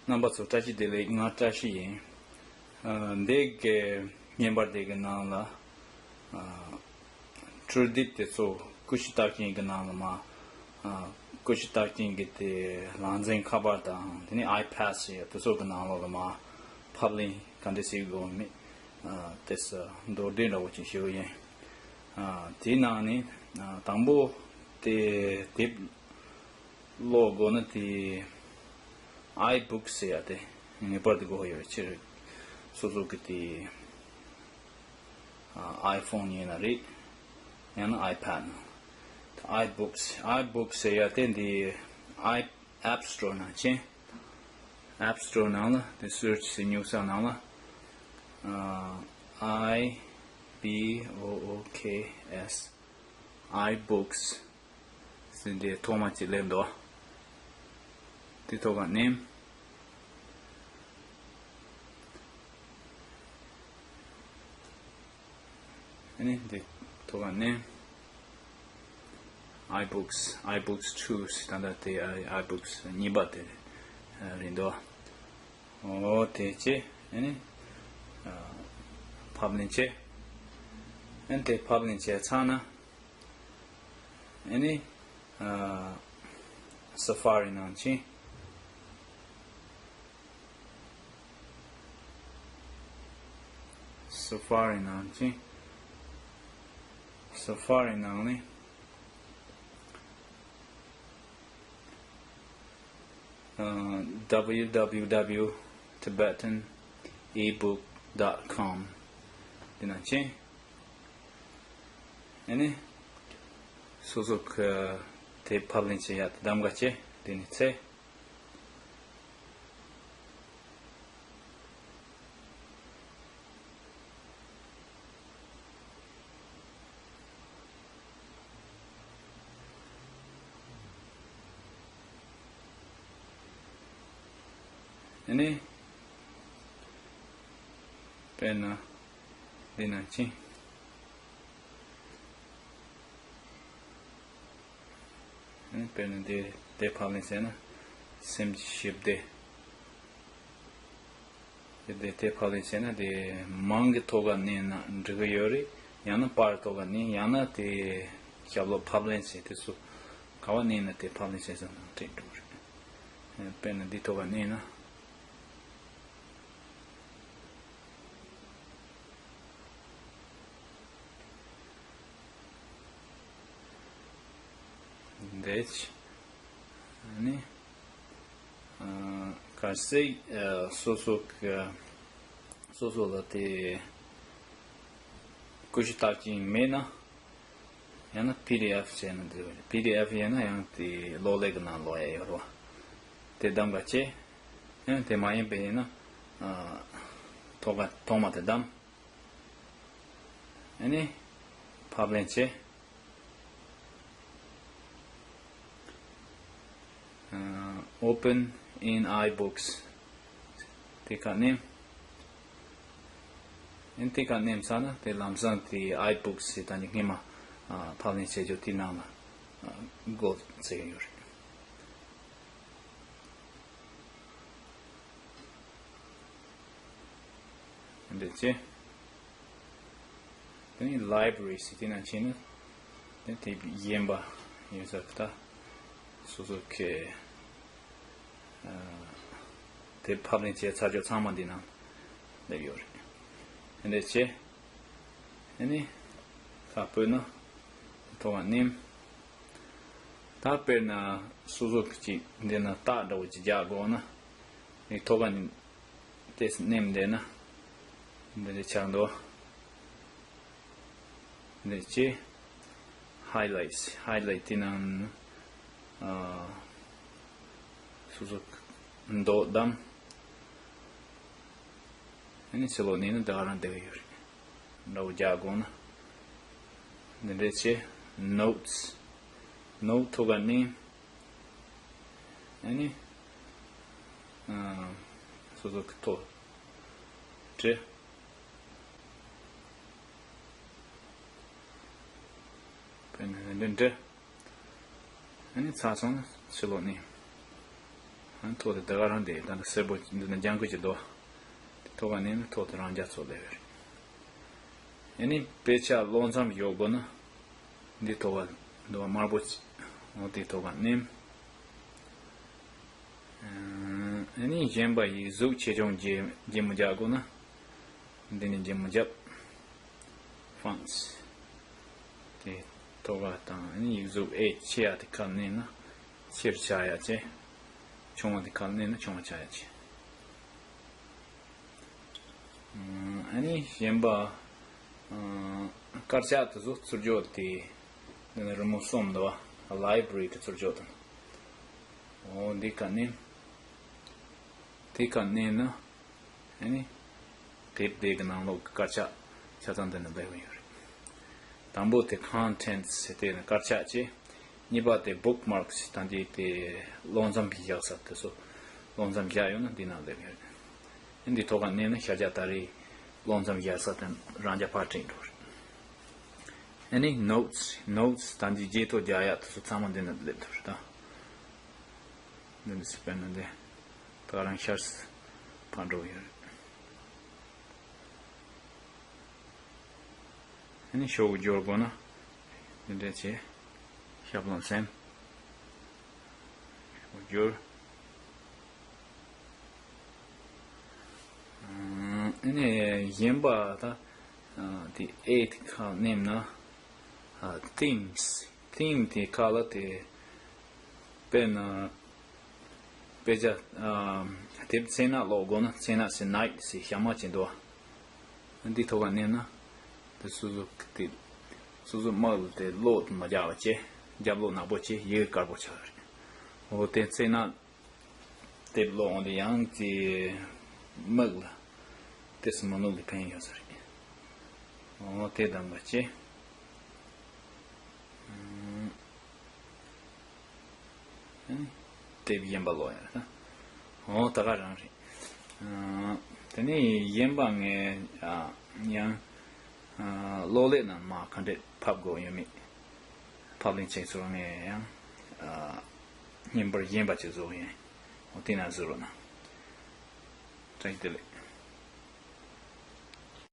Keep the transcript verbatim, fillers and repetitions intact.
རྣམ་པ་ཚོ་བཀྲ་ཤིས་བདེ་ལེགས། ང་བཀྲ་ཤིས་ཡིན། ཨ། འདི་གི་བརྙན་པར་དེ་གི་ནང་ལ། ཨ། འཕྲུལ་དེབ་དེ་ཚོ་ཀུ་ཤུ་རྟགས་ཅན་གྱི་ནང་ལ་མ། ཨ། ཀུ་ཤུ་རྟགས་ཅན་གྱི་དེ་ལག་འཛིན་ཁ་པར་དང་དེ་ནས་ཨའི་པེཌ་ཟེར་ཡ་དེ་ཚོ་གི་ནང་ལོགས་ལ་མ་ཕབ་ལེན་ག་འདྲ་བྱེད་དགོས་མིན། ཨ། དེ་ཚོ་མདོར་བསྡུས་འདྲ་བོ་ཅིག་ཞུ་གི་ཡིན། ཨ། དེའི་ནང་ནས། ཨ། དང་པོ་དེ་དེབ་ཀློག་དགོས་ན་དེ་ཨའི་བུག་ཟེར་ཡ་དེ་ངེས་པར་དུ་དགོས་ཡོད། ཕྱིར་སོ་སོ་གི་དེ། ཨ། ཨའི་ཕོན་ཡིན་ན་རེད། ཡང་ན་ཨའི་པེཌ་ན། ཨའི་བུག་ཨའི་བུག་ཟེར་ཡ་དེ་འདི་ཨའི་ཨེབ་སི་ཊོར་ནང་ཕྱིན། ཨེབ་སི་ཊོར་ནང་ལ་དེ་སར་ཆི་ཟེར་ཉུག་ས་ནང་ལ། ཨ། ཨའི་བི་ཨོ་ཨོ་ཁེ་ཨེས། ཨའི་བུག་ཟེར་འདི་ཐོག་མ་གཅིག་སླེབས་འདུག་དེ་ཐོག་ཁར་མནན། ཨ་ནི་འདི་ཐོག་ཁར་མནན། ཨའི་བུག་ཨའི་བུག་ཊུ་ཟེར། ད་ལྟ་དེ་ཨའི་བུག་གཉིས་པ་དེ་རེད་འདུག་འོ་དེ་བྱས། ཨ་ནི། ཨ། ཕབ་ལེན་བྱས། ཨ་ནི་དེ་ཕབ་ལེན་བྱས་ཚར་ན། ཨ་ནི། ཨ། སེ་ཕ་རི་ནང་ཕྱིན། སེ་ཕ་རི་ནང་ཕྱིན། སེ་ཕ་རི་ནང་ནས། ཨ། W W W tibetan ebook dot com དེ་ནང་ཕྱིན། ཨ་ནི། སོ་སོ་གི་དེ་ཕབ་ལེན་བྱེད་ཡ་དེ་གདམ་ག་བྱས། དེ་ནས་འཚོལ། ཨ་ནི། དཔེར་ན། འདི་ནང་ཕྱིན། ཨ་ནི་དཔེར་ན་འདི་དེ་ཕབ་ལེན་བྱས་ན། སེམས་ཀྱི་ཞི་བདེ། དེ་དེ་དེ་ཕབ་ལེན་བྱས་ན་དེ་མང་གི་ཐོག་ཁར་མནན་ན་འགྲིག་གི་ཡོད་རེད། ཡང་ན་པར་ཐོག་ཁར་མནན། ཡང་ན་དེ་ཞབས་ལོག་ཕབ་ལེན་བྱས་དེ་ཚོ་ག་པར་མནན་ན་དེ་ཕབ་ལེན་བྱས་ཙང་འགྲིག་འགྲོ་གི་རེད། དཔེར་ན་འདི་ཐོག་ཁར་མནན་ན། འདི། ཨ་ནི། ཨ། གལ་སྲིད། ཨ། སོ་སོ་གི། སོ་སོ་ལ་དེ་ཀུ་ཤུ་རྟགས་ཅན་མེད་ན། ཡང་ན་པི་ཌི་ཨེཕ་བྱས་ན་འདི་རེད། པི་ཌི་ཨེཕ་ཡིན་ན་ཡང་དེ་གློག་ཀླད་ཀྱི་ནང་ཀློག་ཡ་ཡོད་རེད་བ། དེ་གདམ་ག་བྱས། ཡང་དེ་མ་ཡིན་པ་ཡིན་ན། ཨ། ཐོག་ཁ་ཐོག་མ་དེ་གདམ། ཨ་ནི། ཕབ་ལེན་བྱས། ཨ། Open in iBooks དེ་ཁར་མནན། ཨ་ནི་དེ་ཁར་མནན་ཚར་ན་དེ་ལམ་སང་དེ་iBooks ཞེས་ད་ནི་སྔས་མ། ཨ། ཕབ་ལེན་བྱས་རྒྱུ་དེ་ནང་ལ། ཨ། འགོད་ཚར་ཡོད་རེད། འདི་བྱས། དེ་ནས་library ཟེར་དེ་ནང་ཕྱིན་ན། དེ་དེབ་གཞན་པ་ཡོད་ས་གི་ད། སོ་སོ་གི། ཨ། དེབ་ཕབ་ལེན་བྱས་ཚར་རྒྱུ་ཚང་མ་འདི་ནང་སླེབས་ཡོད་རེད། འདི་བྱས། ཨ་ནི། ཁ་སྤོས་ན། ཐོག་ཁར་མནན། ད་དཔེར་ན་སོ་སོ་གི་ཅིག་འདི་ན་རྟགས་འདྲ་བོ་ཅིག་རྒྱག་དགོས་ན། ནི་ཐོག་ཁར་ནི་ཏེས་མནན་བསྡད་ན། འདི་འདྲ་ཆགས་འདུག་འདི་ཅི། highlights highlight དེ་ནང་། ཨ། སོ་སོ་མདོག་བདམས། ཨ་ནི་ཕྱི་ལོགས་ནས་ནི་འདི་ག་རང་བསྡད་ཀྱི་ཡོད་རེད། འདྲ་བོ་རྒྱག་དགོས་ན། འདི་འདྲས་བྱས། notes note ཐོག་ཁར་མནན། ཨ་ནི། ཨ། སོ་སོ་གི་ཐོ་བྲིས། དཔེར་ན་འདི་འདྲ་བྲིས། ཨ་ནི་ཚར་སོང་ན་ཕྱི་ལོགས་ནས། ཐོག་དེ་དེ་ག་རང་དེ་ད་ནི་སེར་པོ་འདི་ནི་ལྗང་ཁུ་ཅིག་འདུག་དེ་ཐོག་ག་ནས་ནི་ཐོག་དེ་རང་རྒྱ་ཚོ་ལས་རེད། ཨ་ནི་དཔེ་ཆ་ཀློག་མཚམས་ཡོད་དགོས་ན། འདི་ཐོག་ག་འདུག་དམར་པོ་ཅིག་འོ་དེ་ཐོག་ག་ནས། ཨ་ནི་གཞན་པ་ཡིག་གཟུགས་ཆེ་ཆུང་བརྗེ་བརྗེ་མོ་རྒྱག་དགོས་ན། འདི་ནི་བརྗེ་མོ་རྒྱབ། Fonts དེ་ཐོག་ག་དང་ཨ་ནི་ཡིག་གཟུགས་ཨེ་ཆེ་ཡ་དེ་ཁ་ནས་ན་ཆེར་ཆག་ཡ་ཆེ། ཆུང་བ་དེ་ཁ་ནས་ན་ཆུང་བ་ཆག་ཡ་ཆེ། ཨ་ནི་གཞན་པ། དཀར་ཆག་དེ་ཚོ་ཚུར་འཇོག་དེ། འདི་ནི་རི་མོ་གསུམ་འདུག་བ། Library དེ་ཚུར་འཇོག་དང་། འོ་འདི་ག་ནས། དེ་ག་ནས་ན། ཨ་ནི། དེབ་དེ་གི་ནང་ལོགས་ཀྱི་དཀར་ཆག་ཆ་ཚང་འདི་ནས་སླེབས་ཡོད་རེད། དང་པོ་དེ་Contents ཟེར་དེ་ནི་དཀར་ཆག་ཅེས། གཉིས་པ་དེ་Bookmarks ད་འདི་དེ་ཀློག་མཚམས་ཀྱི་བཞག་ས་དེ་ཚོ་ཀློག་མཚམས་བཞག་ཡོད་ན་འདི་ནང་སླེབས་ཡོད་རེད། ཨ་འདི་ཐོག་ཁ་ནས་ནི་ཤར་རྒྱག་ད་རེས་ཀློག་མཚམས་བཞག་ས་དེ་རང་རྒྱ་ཕར་དྲན་འགྲོ་རེད། ཨ་ནི་Notes Notes ད་འདི་རྗེས་ཐོ་རྒྱག་ཡག་དེ་ཚོ་ཚང་མ་འདི་ནས་སླེབས་ཐུབ་རེད་ད། འདི་འདི་སི་པན་ན་འདི་ད་རང་ཤར་སི་ཕར་འགྲོ་ཡོད་རེད། ཨ་ནི་ཤོག་བུ་སྦྱོར་དགོས་ན་འདི་འདྲ་བྱས། ཞབས་ལོང་སེམས་ཤོག་བུ་སྦྱོར། ཨ་ནི་གཞན་པ་ད་དེ་ཨེ་ཁ་མནན་ན་Themes Theme དེ་ཁ་ལ་དེ། དཔེར་ན། དཔེ་ཆ། དེབ་མཚན་ནག་ཀློག་དགོས་ན་མཚན་ནག་ཟེར་Night ཟེར་ཞག་མ་ཅན་འདུག་བ། འདི་ཐོག་ག་མནན་ན། དེ་སོ་སོ་དེ། སོ་སོ་དམག་ལ་དེ་ཀློག་མ་རྒྱག་པ་བྱས། རྒྱབ་ལོགས་ནག་པོ་བྱས་ཡིག་དཀར་པོ་ཆགས་རེད། འོ་དེ་མཚན་ནག་དེབ་ཀློག་འོང་དུས་ཡང་དེ་མིག་ལ་དེ་སུ་མ་ནུབ་ལ་ཕན་ཡོད་ས་རེད། འོ་དེ་གདམ་པ་བྱས། དེབ་གཞན་པ་ཀློག་ཡ་རེད། འོ་ད་ག་རང་རེད། དེ་ནས་གཞན་པ་ངས་ཡང་གློག་ཀླད་ནང་མ་ག་འདྲས་ཕབ་དགོས་ཡོད་མེད། ཕབ་ལེན་བྱེད་ཚུལ་ངས་ཡང་བརྙན་པར་གཞན་པ་ཅིག་བཟོ་གི་ཡིན། འོ་དེ་ན་བཟོ་རོགས་གནང་། བཀྲ་ཤིས་བདེ་ལེགས།